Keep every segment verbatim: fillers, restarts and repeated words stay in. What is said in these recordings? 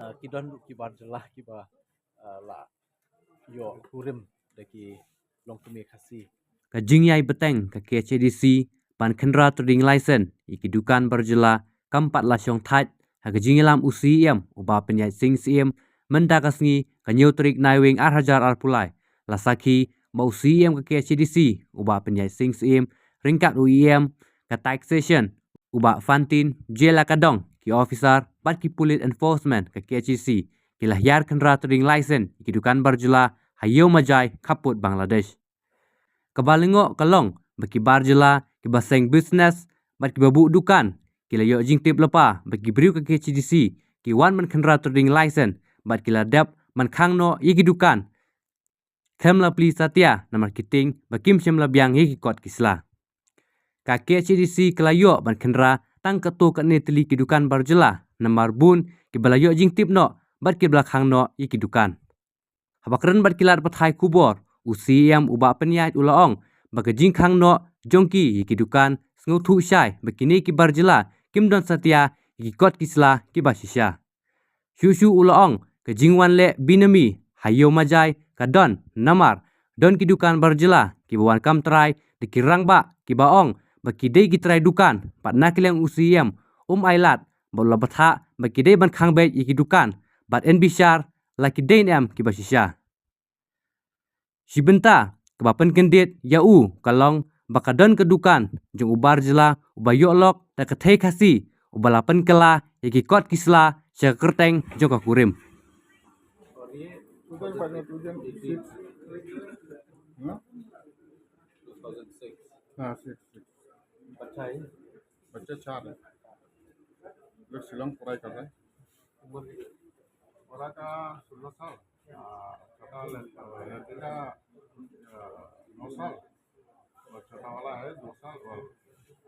Ah, ki don ki bar jylla kiba, ah, la ïoh kurim da ki longkmie Khasi. Ka jingïai bteng ka K H A D C ban khynra trading license ïa ki dukan bar jylla kam pat la shong thait ha ka jingïalam u C E M u Bah Pynïaid Sing Syiem mynta ka sngi ka hynñiew tarik Naiwieng ar hajar arphew lai. La sakhi ba u C E M ka K H A D C u Bah Pynïaid Sing Syiem ryngkat u E M ka taxation u Bah Fantin J Lakadong, ki officer bad ki police enforcement ka K H A D C ki la hiar khynra trading license ïa ki dukan bar jylla ha Ïew Majai khappud Bangladesh. Kaba lyngngoh ka long ba ki bar jylla kiba seng business bad kiba buh dukan ki la ïoh jingtip lypa ba ki briew ka K H A D C ki wan ban khynra trading license bad ki la dep ban khang noh ïa ki dukan khlem la plie satia namar ki tieng ba kim shym la biang ïa ki kot ki sla. Ka K H A D C ka la ïoh ban khynra tang katto katne tylli ki dukan bar jylla namar bun kiba la ïoh jingtip noh bad kiba la khang noh ïa ki dukan. Haba kren bad ki lad pathai khubor, u C E M u Bah Pynïaid u la ong ba ka jingkhang noh jong ki ïa ki dukan sngewthuh shai ba kine ki bar jylla kim don satia ïa ki kot ki sla kiba shisha. Shuh shuh u la ong ka jingwan leh binami ha Ïew Majai ka don namar don ki dukan bar jylla kiba wan kam trai da ki rangbah kiba ong ba ki dei ki trai dukan, bad na ka liang u C E M um ailad bad u la bthah ba ki dei ban khang beit ïa ki dukan bad yn bishar la ki dei ne em kiba shisha. Shi bynta kaba pynkyndit ïa u ka long ba ka don ka dukan jong u bar jylla uba ïoh lok da ka thei Khasi uba la pynkylla ïa ki kot ki sla sha ka kyrteng jong ka kurim. उधर बने, उधर सिक्स। हाँ? हाँ, सिक्स, सिक्स। बच्चा चार है। लोग शिलोंग पढ़ाई कर रहे हैं। बड़ा का सोलह साल, आ, छोटा लड़का, लड़की का, आ, नौ साल, और छोटा वाला है दो साल और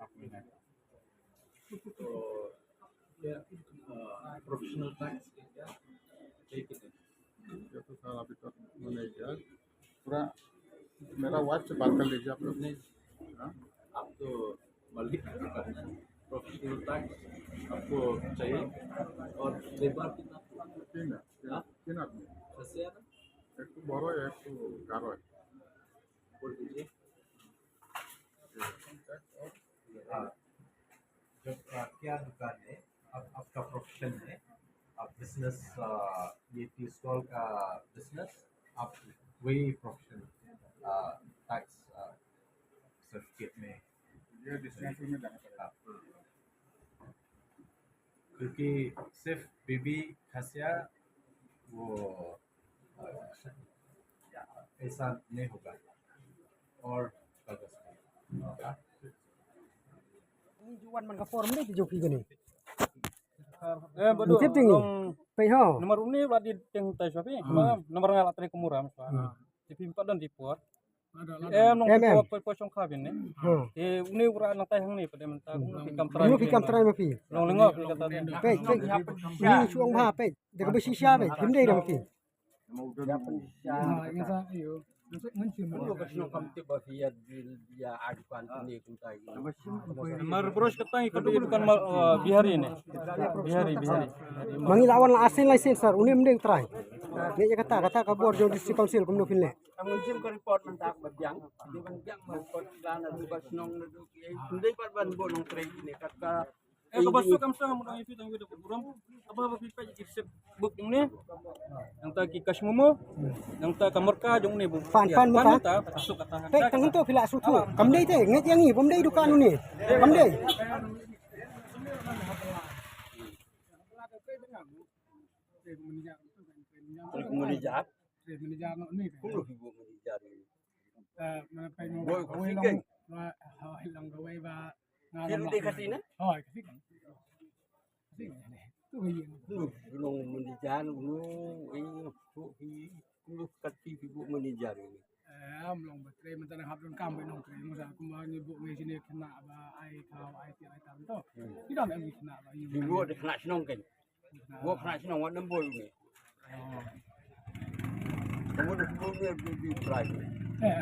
आठ महीने का। तो क्या, आ, प्रोफेशनल टैक्स के क्या है कि नहीं? ये तो सर अभी तक नहीं किया। पूरा मेरा वाइफ से बात कर लीजिए आप लोग। नहीं। हाँ? आप तो मालिक हैं दुकान का। प्रोफेशनल टैक्स आपको चाहिए। और लेबर कितना? तीन है। हाँ? तीन आदमी। कैसे है ना? एक तो बड़ो है, एक तो गारो है। बोल दीजिए। हाँ। जब, आ, क्या दुकान है, आप, आपका प्रोफेशन है, आप बिजनेस, आ, ये टी स्टॉल का बिजनेस, आप वही प्रोफेशन, आ, टैक्स, आ, सर्टिफिकेट में ये डिस्टेंस में जाना पड़ेगा। हाँ। क्योंकि सिर्फ बीबी खासिया वो, अ, ऐसा नहीं होगा। और Ni juan man ka por mne ti joki gani. Eh, bodoh. Tip tingi. Pei ho. Nomor uni ba di teng tai sapi. Nomor nga la trai kumura. Ti pim padon di por. Em, nong em, em. Poi, poi, poi, shong kha bin ne. Hmm. Eh, uni ura nang tai hang ni, pada mentah, unu pi kam trai. Unu pi kam trai ma pi. Long lengok, pi kata dia. Pei, pei. Ni suang bha, pei. Dia ka ba shisha, pei. Kim dei dah ma pi. Ah, yang sa, ayo. Unu ka shnong kam tip ba phi ya, ya, adukan ni kum tai. Mar bros ka tang ka dukan mar, ah, Bihari ne. Bihari, Bihari. Mangi lawan la asin la asin sir, uni mending trai. Ni ya kata, kata ka bor jong district council kumno phin leh. Ang jim ka report man tak ba biang. Di ban biang man report la na du ba shnong na du ki. Ndai pat ban bo nong trei ni kat ka. Eh, ka ba su kam sa mo dang ipi tang wi da buram. Aba ba pi pa ki sep buk jong ni. Nang ta ki kas momo. Nang ta ka marka jong ni bu. Pan, pan, pan. Ta su kata. Pek tang tu pila su tu. Kam dei te, nget yang ni, bom dei dukan ni. Kam dei. Manager. Manager ni. Kumno phi buh manager ni? Eh, mana pai mo. Boy, kawai long, kawai long kawai ba. Sino de kasi na? Oh, kasi. Kasi. Tu ba ye. Kumno phi long manager, kumno, eh, tu phi, kumno kati phi buh manager ni? Eh, am long ba trei, mentang hap don kam ba nong trei, mo sa kumba ni buh ngi sini kena ba ai kau ai ti ai tam tu. Kita nak ngi kena ba ni. Phi buh de kena shnong kan. Wo khna shnong wat nang bol ni. Kamu dah sepuluh ni di, di try. Eh,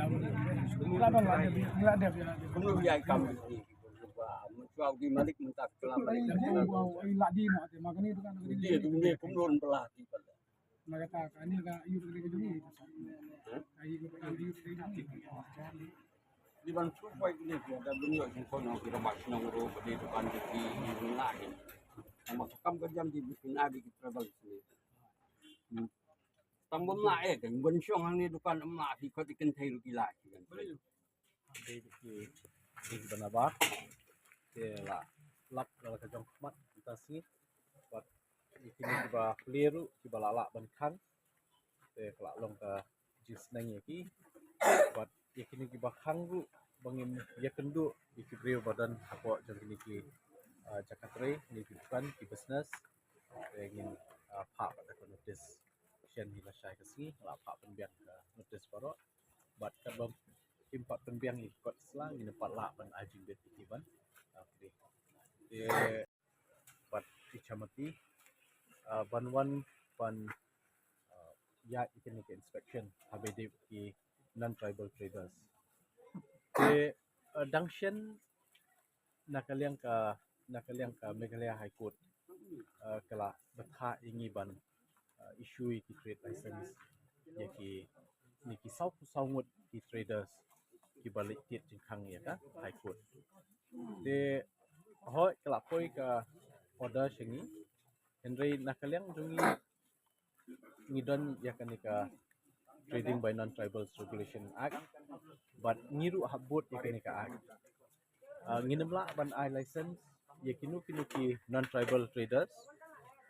ngi la dong la dep, ngi la dep, ngi la dep. Kamu biar kami ni. Kau di malik mynta ka la malik ka la. Ai la di ma te ma kane tu kan. Di tu ne kum don belah di pala. Na kata kane ka yu ka jong ni. Ai ka yu ka jong ni. Di ban tu poi kine ki ada bini yu jong kono ki rabat shnong ro bini dukan di ki ni la ni. Nama kam ka jam di bini na di ki travel sini. Tam bom la eh kan ban shong hang ni dukan am la ki kot ikan thai ru ki la ki kan. Dei ki, dei ki banabar. Te la lap la ka jong khmat kita sngi. Wat ïa kine kiba plie ruh kiba la lah ban khang. Te ka la long ka jingsneng ïa ki. Wat ïa kine kiba khang ruh ba ngin ïakynduh ïa ki briew ba don hapoh jong kine ki, ah, jaka trei, kine ki dukan, ki business. Te ngin, ah, phah pat ka notice. Shen hi lashai ka sngi, la phah pynbiang ka notice baroh. Bad katba kim pat pynbiang ïa ki kot sla, ngin pat lah ban ai jingbit ïa ki ban, ah, plie. Te bad ki chamati, ah, ban wan ban, ah, ïa ïa kine ki inspection, haba dei ki non-tribal traders. Te, ah, dang shen na ka liang ka, na ka liang ka Meghalaya High Court, ah, ka la bthah ïa ngi ban, ah, issue ïa ki trade license ïa kine ki saw phew saw ngut ki traders kiba leit tied jingkhang ïa ka High Court. Te hooid ka la poi ka order sha ngi, hynrei na ka liang jong ngi ngi don ïa kane ka Trading by Non-Tribals Regulation Act, bad ngi ruh hap bud ïa kane ka act. Ah, ngin ym lah ban ai license ïa kino kino ki non-tribal traders,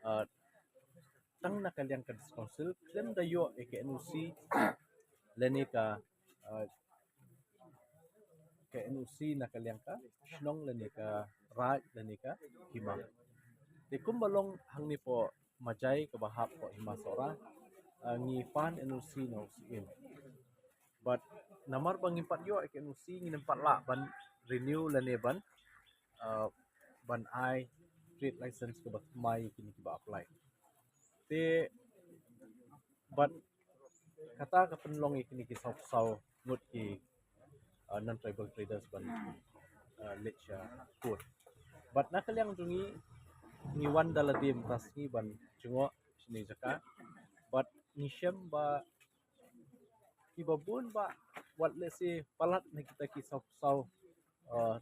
ah, tang na ka liang ka District Council khlem da ïoh ïa ka N O C lane ka, ah, ka N O C na ka liang ka shnong lane ka raid lane ka hima. Te kumba long hangne hapoh Majai kaba hap hapoh Hima Sohra, ah, ngi pan N O C na u Syiem. Bad namar ba ngim pat ïoh ïa ka N O C ngin ym pat lah ban renew lane ban, ah, ban ai trade license kaba thymmai ïa kine kiba apply. Te bad kata ka pynlong ïa kine ki saw phew saw ngut ki, ah, non-tribal traders ban, ah, leit sha court. Bad na ka liang jong ngi ngi wan da lade mynta sngi ban jngoh shane jaka. Bad ngi shem ba kiba bun ba wat lehse palat na kita ki saw phew saw, ah,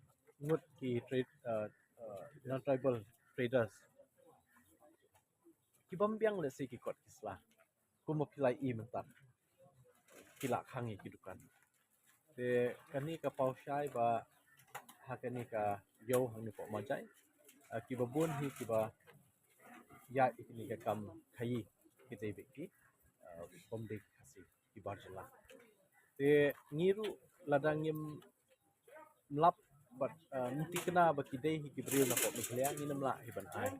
ngut ki trade, ah, ah, non-tribal traders. Ki bym biang lehse ki kot ki sla. Kumba phi la ïohi mynta ki la khang ïa ki dukan. Te kane ka paw shai ba ha kane ka ïew hangne hapoh Majai, ah, kiba bun hi kiba ïaid ïa kane ka kam khaïi ki dei beit ki, ah, bym dei ki Khasi, ki bar jylla. Te ngi ruh lada ngim lap bad, ah, ngim thikna ba ki dei hi ki briew na hapoh Meghalaya, ngin ym lah hi ban ai,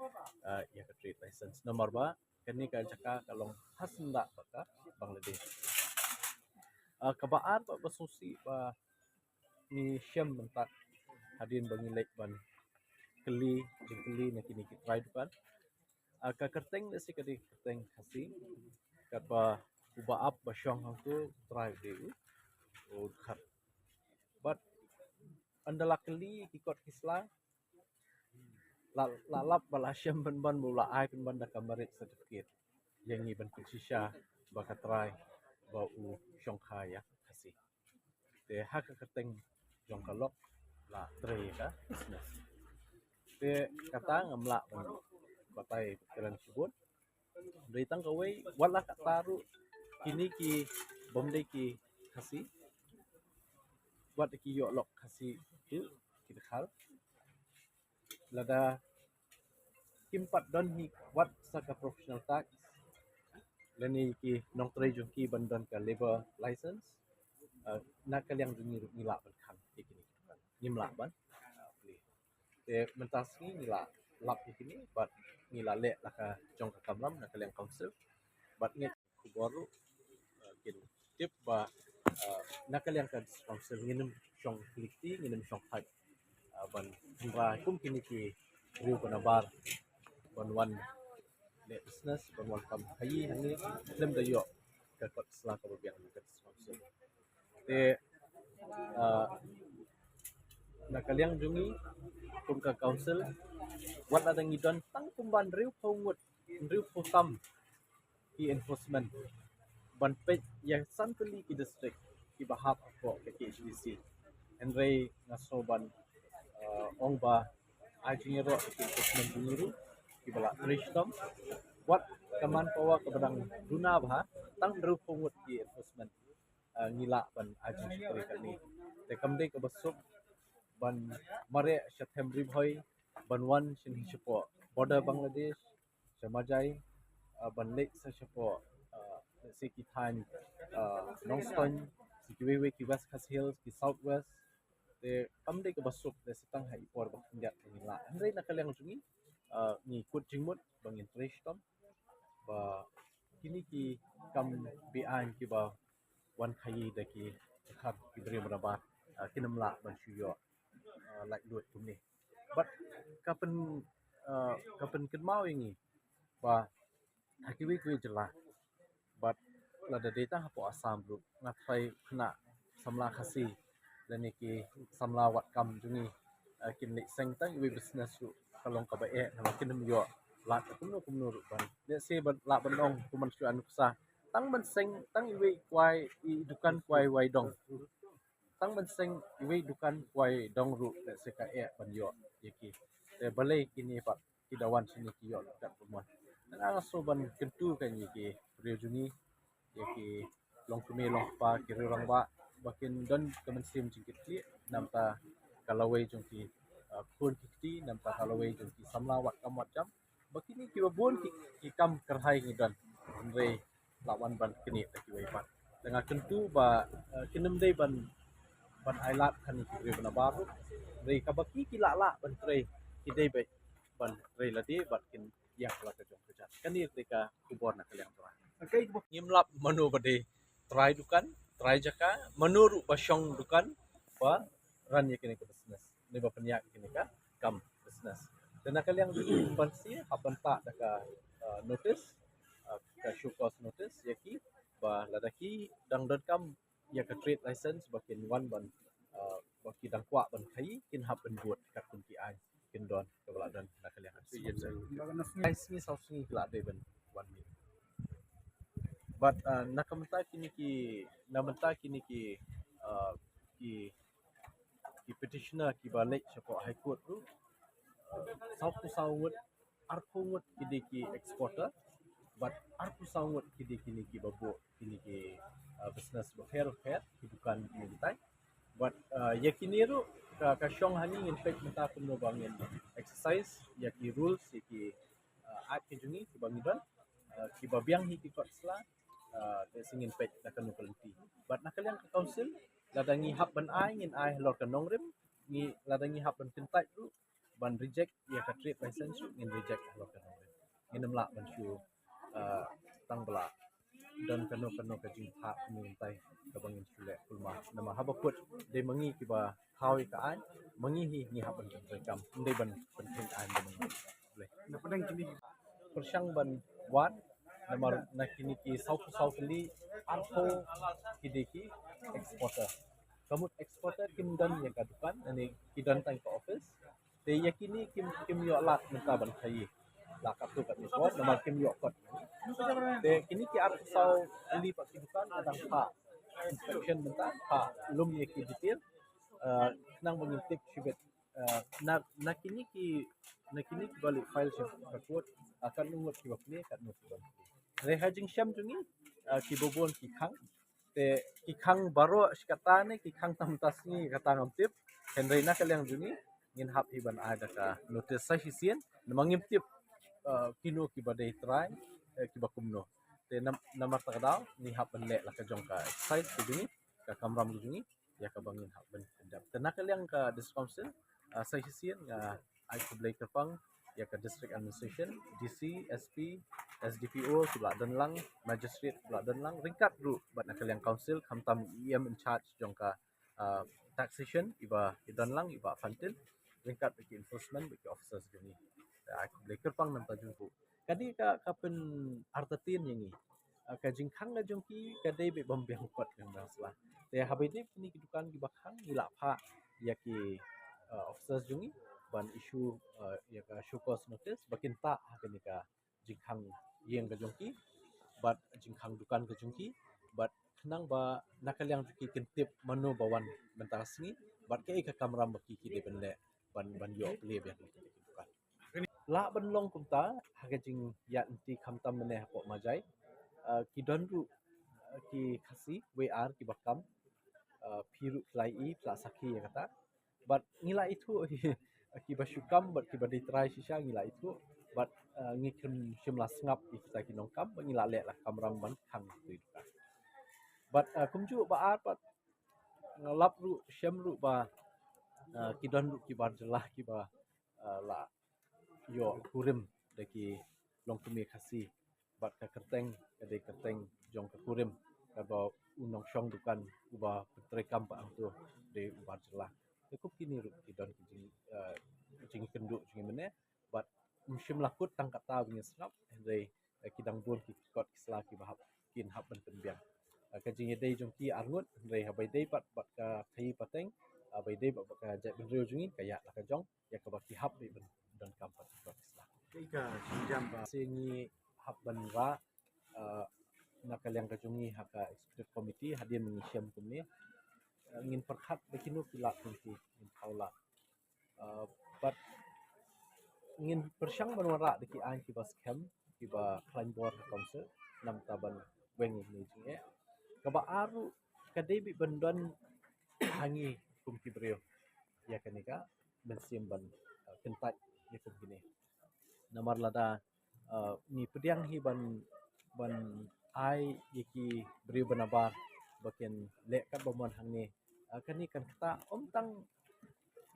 ah, ïa ka trade license. Namar ba kane ka jaka ka long ha syndah bad ka Bangladesh. Ah, kaba ar bad ba sngewsih ba ngi shem mynta hadien ba ngi leit ban kylli jingkylli na kine ki trai dukan. Ah, ka kyrteng lehse ka dei ka kyrteng Khasi, katba uba ap ba shong hangto u trai u dei u, u dkhar. Bad ynda la kylli ki kot ki sla, la, la lap ba la shem pynban ba u la ai pynban da ka marriage certificate ïa ngi ban pynshisha ba ka trai ba u shongkha ïa Khasi. Te ha ka kyrteng jong ka lok la trei ïa ka business. Te kata ngam lah ban batai kren shibun. Dei tang kawei, wat la katta ruh kine ki bym dei ki Khasi, wat ki ïoh lok Khasi ruh ki dkhar. Lada kim pat don hi wat sa ka professional tax lane ki nongtrei jong ki ban don ka labour license, ah, na ka liang jong ngi ruh ngi lah ban khang ïa kine ki dukan, ngim lah ban, ah, plie. Te mynta sngi ngi la lap ïa kine bad ngi la leh la ka jong ka kamram na ka liang council bad ngi khubor ruh, ah, kin tip ba, ah, na ka liang ka council ngin ym shong kylli kti, ngin ym shong thait, ah, ban hynrei kum kine ki briew ba nabar ban wan leh business, ban wan kam khaïi hangne khlem da ïoh ka kot sla kaba biang na ka council. Te, ah, Na ka liang jong ngi kum ka council, wat la dang ngi don tang kumba hynriewphew ngut, hynriewphew tam ki enforcement ban peit ïa san tylli ki district kiba hap hapoh ka K H A D C. Hynrei nga sngew ban, uh, ong ba ai jingïaroh ki enforcement jong ngi ruh kiba la trei shitom. Wat ka manpower kaba dang duna bha, tang hynriewphew ngut ki enforcement, uh, ngi lah ban ai jingshakri kane. Te kam dei kaba suk ban mareh sha them Ri Bhoi ban wan shane shapoh border Bangladesh, sha Majai, uh, ban leit sa shapoh, uh, sa ki thaiñ, uh, Nongstoiñ, sa kiwei wei ki West Khasi Hills, ki South West. Te kam dei kaba suk, te sa tang ha i por ba khyndiat ngi lah. Hynrei na ka liang jong ngi, uh, ngi kut jingmut ba ngin trei shitom ba kine ki kam beaiñ kiba wan khaii da ki khar ki briew ba nabar, uh, kin ym lah ban shu ïoh, uh, laitluid kumne. Bad ka pyn, uh, ka pynkynmaw ïa ngi ba ha kiwei kiwei jylla, bad lada dei tang hapoh Assam ruh, nga tharai khynnah samla Khasi lane ki samla wad kam jong ngi, uh, kin leit seng tang iwei business ruh ka long kaba eh, namar kin ym ïoh lad kumno kumno ruh ban. Lehse ban lah ban ong kumba shu ai nuksa, tang ban seng tang iwei kwai, i dukan kwai wai dong, tang ban seng iwei dukan kwai dong ruh, lehse ka eh ban ïoh ïa ki. Te balei kine pat ki da wan shane ki ïoh kat pynmon. Te nga sngew ban kyntu kane ïa ki briew jong ngi, ïa ki longkmie longkpa, ki riew rangbah, ba kin don ka mynsiem jingkitkhlieh na bynta ka lawei jong ki, uh, khun ki kti, na bynta ka lawei jong ki samla wad kam wad jam. Ba kine kiba bun ki, ki kam kyrhai ngi don, hynrei la wan ban knieh da kiwei pat. Te nga kyntu ba, uh, kin ym dei ban, ban ai lad kane ki briew ba nabar ruh. Hynrei kaba ki, ki lah lah ban trei, ki dei beit ban trei lade bad kin ïa la ka jong ka jait. Kane dei ka khubor na ka liang jong nga. Ngim lap mano ba dei trai dukan, trai jaka, mano ruh ba shong dukan ba run ïa kine ka business, ne ba pynïaid ïa kine ka kam business. Te na ka liang jong ngi, ban shu hap ban tah da ka, uh, notice, uh, ka show cause notice ïa ki, ba lada ki dang donkam ïa ka trade license ba kin wan ban, uh, ba ki dang kwah ban khaii, kin hap ban bud katkum ki aiñ kin don, kaba la don na ka liang ka seng. Ai sngi saw sngi ki la dei ban wan mih. Bad, uh, na ka bynta kine ki, na bynta kine ki, uh, ki, ki petitioner kiba leit shapoh High Court ruh, uh, sawphew saw ngut, arphew ngut ki dei ki exporter, bad arphew saw ngut ki dei kine kiba buh kine ki, uh, business bapher bapher, ki dukan kine kitai. Bad, uh, ïa kine ruh ka, ka shong hangne, ngin peit mynta kumno ba ngin exercise ïa ki rules, ïa ki, uh, act ki jong ngi kiba ngi don, uh, kiba biang hi ki kot sla, uh, te sa ngin peit da kano ka lynti. Bad na ka liang ka council, lada ngi hap ban ai, ngin ai halor ka nongrim, ngi, lada ngi hap ban kyntait ruh ban reject ïa ka trade license ruh, ngin reject halor ka nongrim. Ngin ym lah ban shu, uh, tang ba la don kano kano ka jingpynpaw kumne mynta kaba ngin shu leh kulmar. Namar haba kut dei ma ngi kiba thaw ïa ka aiñ, ma ngi hi ngi hap ban pyntrei kam, ym dei ban pyntrei aiñ da ma ngi. Pyrshang ban wad, namar na kine ki sawphew saw tylli, arphew ki dei ki exporter. Ka mut exporter kim don ïa ka dukan, lane ki don tang ka office. Te ïa kine kim, kim ïoh lad mynta ban khaii. La katto katne por, namar kim ïoh kot. Te kine ki arphew saw tylli pat ki dukan ka dang phah inspection mynta, phah lum ïa ki detail. Uh, khnang ba ngin tip shibit, uh, na, na kine ki, na kine kiba leit file sha ka court, uh, katno ngut kiba plie, katno kiba plie. Hynrei ha jingshem jong ngi, uh, kiba bun ki khang. Te ki khang baroh shi katta ne ki khang tang mynta sngi, kata ngam tip. Hynrei na ka liang jong ngi, ngin hap hi ban ai da ka notice sa shisien, namar ngim tip, uh, kino kiba dei trai, uh, kiba kumno. Te nam-, namar kata ka daw ngi hap ban leh la ka jong ka exercise ka jong ngi, ka kamram ka jong ngi, ïa kaba ngin hap ban pyndep. Te na ka liang ka District Council, uh, sa shisien nga ai khublei kyrpang ïa ka District Administration, D C, S P, S D P O kiba la don lang, Magistrate kiba la don lang, ryngkat ruh bad na ka liang Council, khamtam i E M in charge jong ka, uh, taxation, iba i don lang, i Bah Fantin, ryngkat bad ki enforcement, bad ki officers jong ngi. Te ai khublei kyrpang na ka bynta jong phi. Ka dei ka, ka pynartatien ïa ngi. Ah, ka jingkhang ka jong ki ka dei beit bym biang kot, bym biang sla. Te haba ïadei kine ki dukan kiba khang, ngi la phah ïa ki, uh, officers jong ngi ban issue uh, ïa ka show cause notice ba kin tah ha kane ka jingkhang ïing ka jong ki bad jingkhang dukan ka jong ki bad khnang ba na ka liang jong ki kin tip mano ba wan mynta ka sngi bad kaei ka kamram ba ki ki dei ban leh ban ban ïoh plie biang ïa ka dukan. Lah ban long kumta ha ka jingïaid lynti khamtam mynne hapoh Majai. Uh, ki don ruh uh, ki Khasi wei ar kiba kam uh, phi ruh phi la ïohi phi la sakhi ïa kata. Bad ngi la ithuh hi kiba shu kam bad kiba dei trai shisha ngi la ithuh bad uh, ngi khlem shym la sngap ïa kita ki nongkam bad ngi la leh la kamram ban khang tu dukan. Bad uh, kumjuh ba ar bad nga lap ruh shem ruh ba uh, ki don ruh ki bar jylla kiba uh, la ïoh kurim da ki longkmie Khasi bad ka kyrteng ka dei kyrteng jong ka kurim kaba u nongshong dukan uba pyntreikam ba hangto dei u bar jylla. Te kup kine ruh ki don ki jing uh, jingkynduh jingmynne bad ym shym la kut tang kata ba ngi sngap hynrei uh, ki dang bun ki kot ki sla kiba hap kin hap ban pynbiang. Uh, ka jingïadei jong ki arngut hynrei haba ïadei pat bad ka khaïi pateng uh, ba ïadei bad ka jaitbynriew jong ngi ka ïa la ka jong ïa kaba ki hap ban donkam pat ki kot ki sla. Kaei ka jingjam ba se ngi hap ban rah uh, na ka liang ka jong ngi ha ka executive committee hadien ngi shem kumne uh, ngin pyrkhat ba kino ki lad jong ki ngin thaw lad. Uh, bad ngin pyrshang ban wanrah da ki aiñ kiba skhem kiba khlaiñ bor ha council namar ban weng ïa kine jingeh. Kaba ar ruh ka dei beit ban don ha ngi kum ki briew ïa kane ka mynsiem ban uh, kyntait ïa kum kine. Namar lada uh, ngi pdiang hi ban ban ai ïa ki briew ba nabar ba kin leh kat ba mon hangne. Uh, kane kan ktah ym tang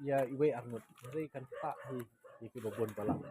ïa iwei arngut hynrei kan ktah hi ïa kiba bun balang.